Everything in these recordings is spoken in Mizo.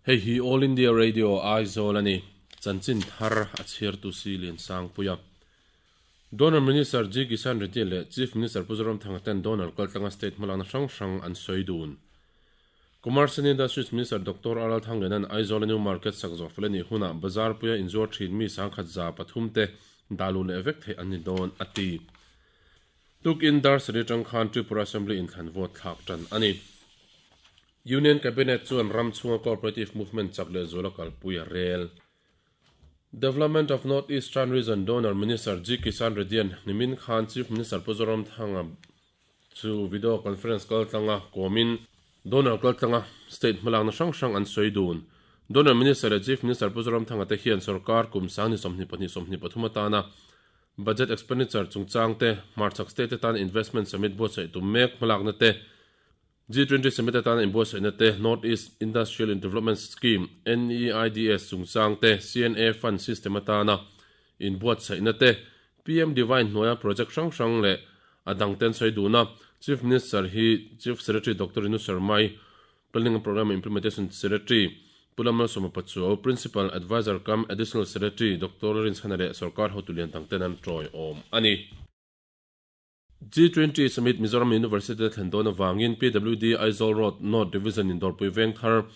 Hei hi All India Radio Aizawl a ni. Chanchin thar a chhiartu si Liansangpuia. Donor Minister G Kishan Reddy leh Chief Minister Pu Zoramthanga ten donor kaltlanga state hmalakna hrang hrang an sawi dun. Commerce and Industries Minister Doctor R Lalthangliana'n Aizawl-a New Market sak zawh fel a nih hunah bazar puia inzuar thin mi 10,300 te dah luh leh vek theih an ni dawn, a ti. Tukin dar sarih atang khan Tripura Assembly inthlan vote thlak tan a ni. Union Cabinet chuan ram chhunga cooperative movement chak leh zuala kalpui a rel. Development of North Eastern Region Donor Minister G Kishan Reddy-a'n nimin khan Chief Minister Pu Zoramthanga chu video conference kaltlanga kawmin Donor kaltlanga state hmalakna hrang hrang an sawi dun. Donor Minister leh Chief Minister Pu Zoramthanga te hian sorkar kum sang ni 22 23 atana Budget expenditure chungchang te, hmarchhak state te tan investment summit buatsaih tum mek hmalakna te, G20 summit atana inbuatsaihna te, North East Industrial and Development Scheme, NEIDS, chungchang te, CNA fund system atana inbuatsaihna te, PM Divine hnuaia project hrang hrang leh a dang te an sawi dun a. Chief Minister hi Chief Secretary Doctor Rinu Sharma-i Planning and Programme Implementation Secretary Pu Lalmalsawma Pachuau, Principal Adviser cum Additional Secretary Doctor Rinchhana leh sorkar hotu lian dang ten an tawiawm a ni. G20 Summit Mizoram University a thlen dawn avangin PWD Aizawl Road North Division in Dawrpui Veng thar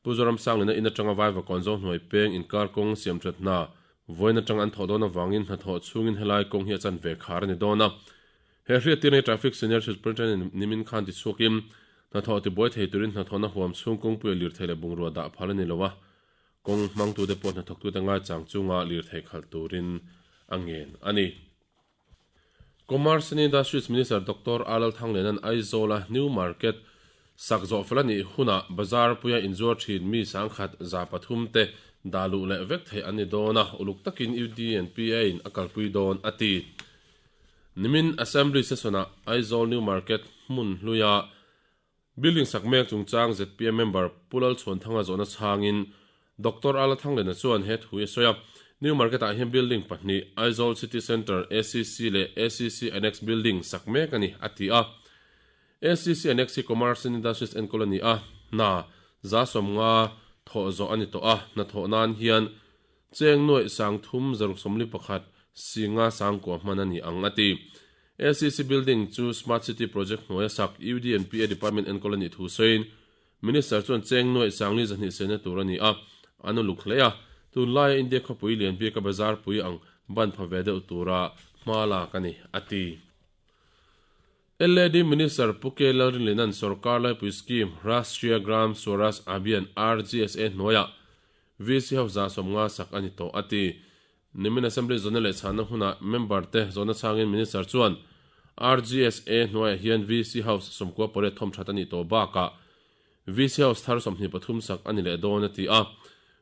Pu Zoram Sanglina in atanga Vaivakawn Zo hnuai peng inkar kawng siamthat hna vawiin atanga an thawh dawn avangin hnathawh chhungin helai kawng hi a chan ve khar a ni dawn a. He hriattirna hi Traffic Senior Superintendent nimin khan tichhuakin hnathawh tibuai thei turin hnathawhna huam chhung kawngpuia lirthei leh bungrua dah phal a ni lo a, kawng hmangtute pawh hnathawktute ngaichang chunga lirthei khalh turin a ngen a ni. Commerce and Industries Minister Doctor R Lalthangliana'n Aizawla New Market sak zawh fel a nih hunah bazar puia inzuar thin mi 1,300 te dah luh leh vek theih an ni dawn a, uluk takin UDNPA in a kalpui dawn a ti. Nimin Assembly Session-ah Aizawl New Market hmun hluia building sak mek chungchang zpm member Pu Lalchhuanthanga zawhna chhangin Doctor Ala Thanglena chuan he thu hi a sawi a, New Market-ah hian building pahnih Aizawl City Centre ACC leh ACC Annex Building sak mek a ni, a ti a. ACC Annex hi Commerce and Industries enkawl a ni a, hna 50% thawh zawh a ni tawh a, hnathawh nan hian Cheng nuaih 3641 singa sangkua hman a ni ang, a ti. ACC Building chu Smart City Project hnuaia sak UDNPA Department enkawl a nih thu sawiin Minister chuan cheng nuaih 52 sehna tur a ni a, an uluk hle a, tunlaia India khawpui lian bika bazar pui ang ban pha ve deuh tura hma lak a ni, a ti. LAD Minister Pu K Lalrinlina'n sorkar laipui scheme Rashtriya Gram Swaraj Abhiyan, RGSA, hnuaiah VC ho 50 sak a ni tawh, a ti. Nimin Assembly zawhna leh chhahna hunah member te zawhna chhangin Minister chuan RGSA hnuaiah hian VC House 98 thawm that a nih tawh bakah VC House thar 23 sak a ni leh dawn a ti a.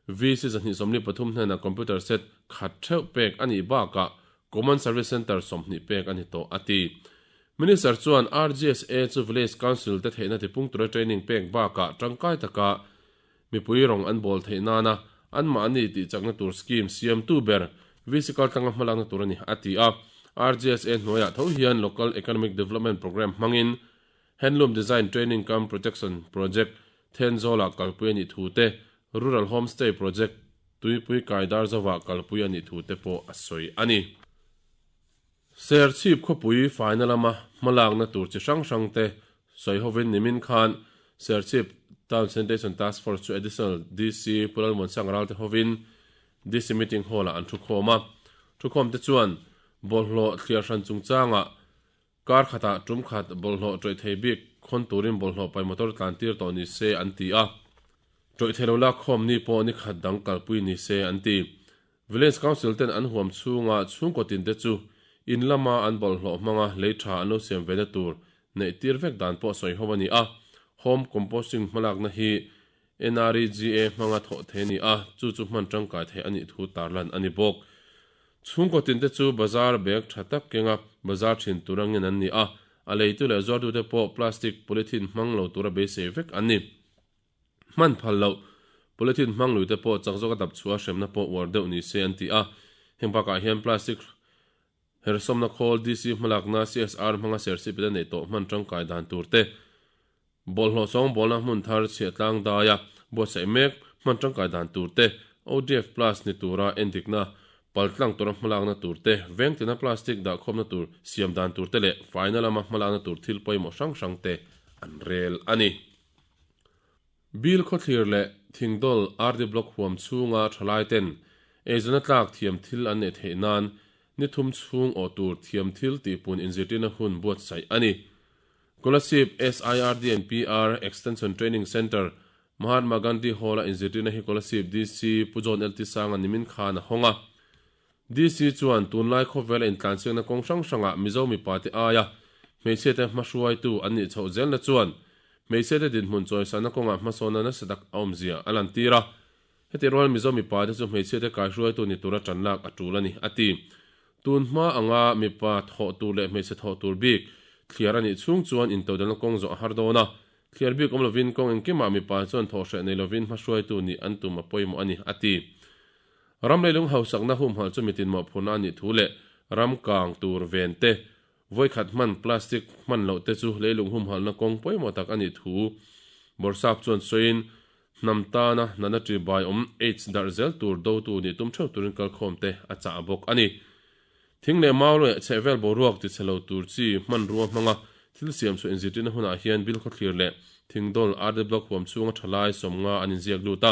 VC 223 hnenah computer set khat theuh pek a nih bakah Common Service Centre 20 pek a ni tawh, a ti. Minister chuan RGSA chu Village Council te theihna tipung tura training pek bakah tangkai taka Mipui rawng an bawl theih nana anmahni tihchakna tur scheme siamtu ber VC kaltlanga hmalakna tur a ni, a ti a. RGSA hnuaiah tho hian Local Economic Development Programme hmangin Handloom Design Training cum Protection Project Thenzawlah kalpui a nih thu te, Rural Homestay Project Tuipui Kaidar Zovah kalpui a nih thu te pawh a sawi a ni. Serchhip khawpui faina lama hmalakna tur chi hrang hrang te sawi hovin nimin khan Serchhip Town Sanitation Task Force chu Additional DC Pu Lalmuansang Ralte hovin DC Meeting Hall-ah an thukhawm a. Thukhawmte chuan bawlhhlawh thliar hran chungchangah kar khatah tum khat bawlhhlawh tawih thei bik khawn turin bawlhhlawh pai motor tlan tir tawh ni se an ti a. Tawih thei lo lakkhawm ni pawh ni khat dang kalpui ni se an ti. Village Council ten an huam chhunga chhungkaw tin te chu in lama an bawlhhlawh hmanga lei tha an lo siam ve na tur neih tir vek dan pawh sawi ho a ni a. Home Composting hmalakna hi NREGA hmanga thawh thei a ni a, chu chu hman tangkai thei a nih thu tarlan a ni bawk. Chhungkaw tin te chu bazar bag tha tak kenga bazar thin tur angin an ni a, a leitu leh zuartute pawh plastic polythene hmang lo tura beisei vek an ni. Hman phal loh, polythene hmang lui te pawh chak zawka dap chhuah a hremna pawh uar deuh ni se an ti a. Heng bakah hian plastic hersawmna khawl, DC hmalakna, CSR hmanga serchhip in a neih tawh hman tangkai dan tur te, bawlhhlawh sawngbawlna hmun thar chhiah tlang daia buatsaih mek hman tangkai dan tur te, ODF Plus ni tura endikna paltlang tura hmalakna tur te, vengtina plastic dahkhawmna tur siam dan tur te leh faina lama hmalakna tur thil pawimawh hrang hrang te an rel a ni. Bill khawthlir leh Thingdawl RD Block huam chhunga thalai ten eizawnna tlak thiam thil an neih theih nan ni thum chhung awh tur thiam thil tihpun inzirtirna hun buatsaih a ni. Kolasib SIRD and PR Extension Training Centre, Mahatma Gandhi Hall-a inzirtirna hi Kolasib DC Pu John LT Sanga nimin khan a hawng a. DC chuan tunlai khawvela intlansiakna kawng hrang hrangah Mizo mipate aia hmeichhiate hmahruaitu an nih chhoh zelna chuan hmeichhiate dinhmun chawisana kawngah hmasawnna nasa tak a awmzia a lantir a. Heti rual Mizo mipate chu hmeichhiate kaihruaitu ni tura tan lak a tul a ni, a ti. Tun hma anga mipa thawh tur leh hmeichhe thawh tur bik thliar a nih chhung chuan intodelna kawng zawh a har dawn a. Thliar bik awm lovin kawng engkimah mipa chuan thawh hreh nei lovin hmahruaitu nih an tum a pawimawh a ni, a ti. Ram leilung hausakna humhalh chu mitin mawhphurhna a nih thu leh ram kang tur ven te, vawikhat hman plastic hman loh te chu leilung humhalhna kawng pawimawh tak a nih thu Bawrhsap chuan sawiin, hnam tana natna ṭi bai awm AIDS darh zel tur dotu nih tum ṭheuh turin kalkhawm te a chah bawk a ni. Thing leh mau leh chhehvel boruak ti chhe lo tur chi hmanrua hmanga thil siam chhuah inzirtirna hunah hian bil khawthlir leh thingdawl RD Block huam chhunga ṭhalai sawmnga an inziak lut a.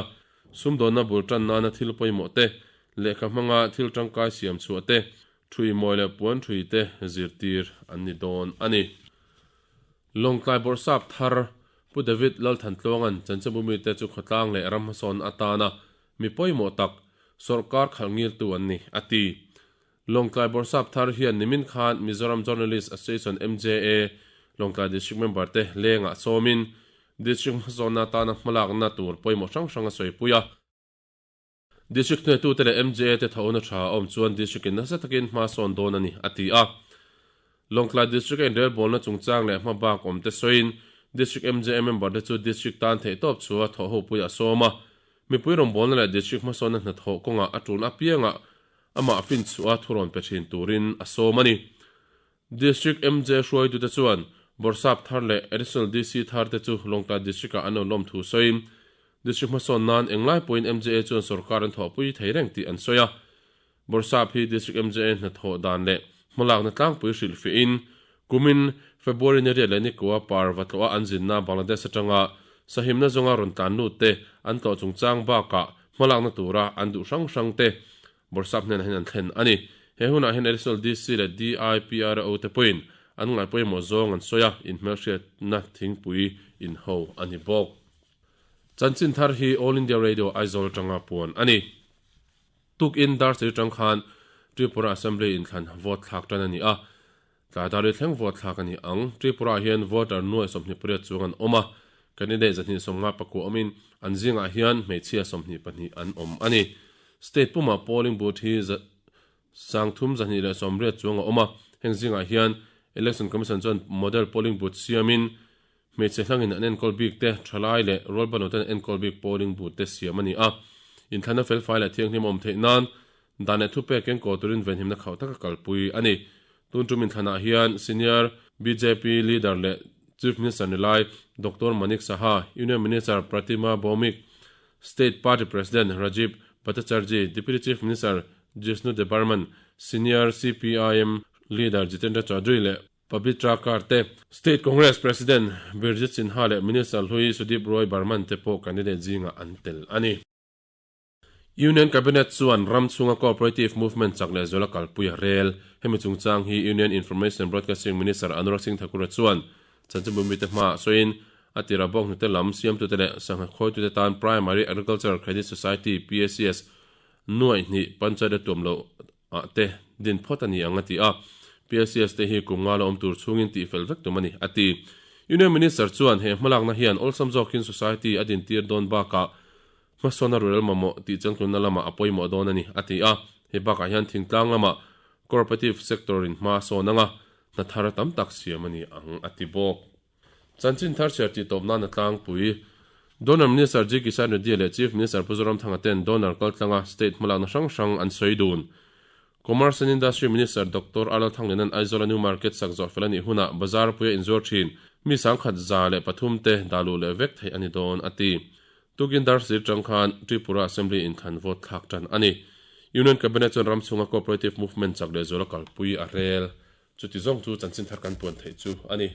Sumdawnna bul tan nana thil pawimawh te, lehkha hmanga thil tangkai siam chhuah te, thui mawi leh puan thui te zirtir an ni dawn a ni. Lawngtlai Bawrhsap thar Pu David Lalthantluanga'n chanchinbu mite chu khawtlang leh ram hmasawn atana mi pawimawh tak sawrkar khalh ngiltu an ni, a ti. Lawngtlai Bawrhsap thar hian nimin khan Mizoram Journalist Association, MJA, Lawngtlai District member te lengah sawmin District hmasawnna atana hmalakna tur pawimawh hrang hrang a sawipui a. District hnuaitute leh MJA te thauna tha a awm chuan District in nasa takin hma sawn dawn a ni, a ti a. Lawngtlai District a inrelbawlna chungchang leh hma bak awm te sawiin District MJA member te chu District tan theihtawp chhuah thawh ho pui a sawm a. Mipui rawngbawlna leh District hmasawnna hnathawh kawngah a tul apiangah amah finchhuah a thurawn pe thin turin a sawm a ni. District MJ hruaitute chuan Bawrhsap thar leh Additional DC thar te chu Lawngtlai District-ah an lo lawm thu sawiin, District hmasawn nan englai pawhin MJA chuan sorkar an thawhpui thei reng tih an sawi a. Bawrhsap hi District MJA hnathawh dan leh hmalakna tlangpui hrilhfiahin, kumin February ni riat leh ni kua par va tlawha an zinna Bangladesh atanga sahimna zawnga rawn tlan lut te an tlawh chungchang bakah hmalakna tura an duh hrang hrang te Bawrhsap hnenah hian an thlen a ni. He hunah hian Additional DC leh DIPRO te pawhin an ngaih pawimawh zawng an sawi a, inhmelhriatna thingpui inho a ni bawk. Chanchin thar hi All India Radio Aizawl atanga puan a ni. Tukin dar sir tang khan Tripura Assembly inthlan vote thlak tan a ni a, tlai dar ri thleng vote thlak a ni ang. Tripura ah hian voter nuai 28 chuang an awm a, candidate 254 awmin an zingah hian hmeichhia 22 an awm a ni. State pumah polling booth hi 3280 chuang a awm a, heng zingah hian Election Commission chuan model polling booth siamin hmeichhe hlangin an enkawl bik te, thalai leh rualbano ten an enkawl bik polling booth te siam a ni a. Inthlanna felfai leh thianghlim a awm theih nan dan leh thupek kengkaw turin venhimna khauh taka kalpui a ni. Tun tum inthlanah hian senior bjp leader leh Chief Minister ni lai Doctor Manik Saha, Union Minister Pratima Bhowmik, State Party President Rajib Bhattacharjee, Deputy Chief Minister Jishnu Debbarman, Senior CPIM Leader Jitendra Chaudhary leh Pabitra Kar te, State Congress President Birjit Sinha leh Minister hlui Sudip Roy Barman te pawh candidate zingah an tel a ni. Union Cabinet chuan ram chhunga cooperative movement chak leh zuala kalpui a rel. Hemi chungchang hi Union Information and Broadcasting Minister Anurag Singh Thakur-a chuan Chanchinbu mite hmaah sawiin, A tira bawk hnute lam siamtute leh sangha khawitute tan Primary Agricultural Credit Society, PACS, nuaih hnih panchayat a tuam loh ah te din phawt a ni ang a ti a. PACS te hi kum nga la awm tur chhungin tihfel vek tum a ni, a ti. Union Minister chuan he hmalakna hian awlsam zawkin society a dintir dawn bakah hmasawn a rural mamawh tih changtlunna lamah a pawimawh dawn a ni, a ti a. Hei bakah hian thingtlang lamah cooperative sector in hma a sawn ang a, hna thar tam tak siam a ni ang, a ti bawk. Chanchin thar chhiar tih tawp nana tlangpui Donor Minister G Kishan Reddy leh Chief Minister Pu Zoramthanga ten donor kaltlanga state hmalakna hrang hrang an sawi dun. Commerce and Industry Minister Doctor Arnold Thanglianan Aizawl-a New Market sak zawh fel a nih hunah bazar puia inzuar thin mi 103 te dah luh leh vek theih a ni dawn, a ti. Tukin dar sir tang khan Tripura Assembly inthlan vote thlak tan a ni. Union Cabinet chuan ram chhunga cooperative movement chak lehzuala kalpui a rel. Chuti zawng chu chanchin thar kan puan theih chu a ni.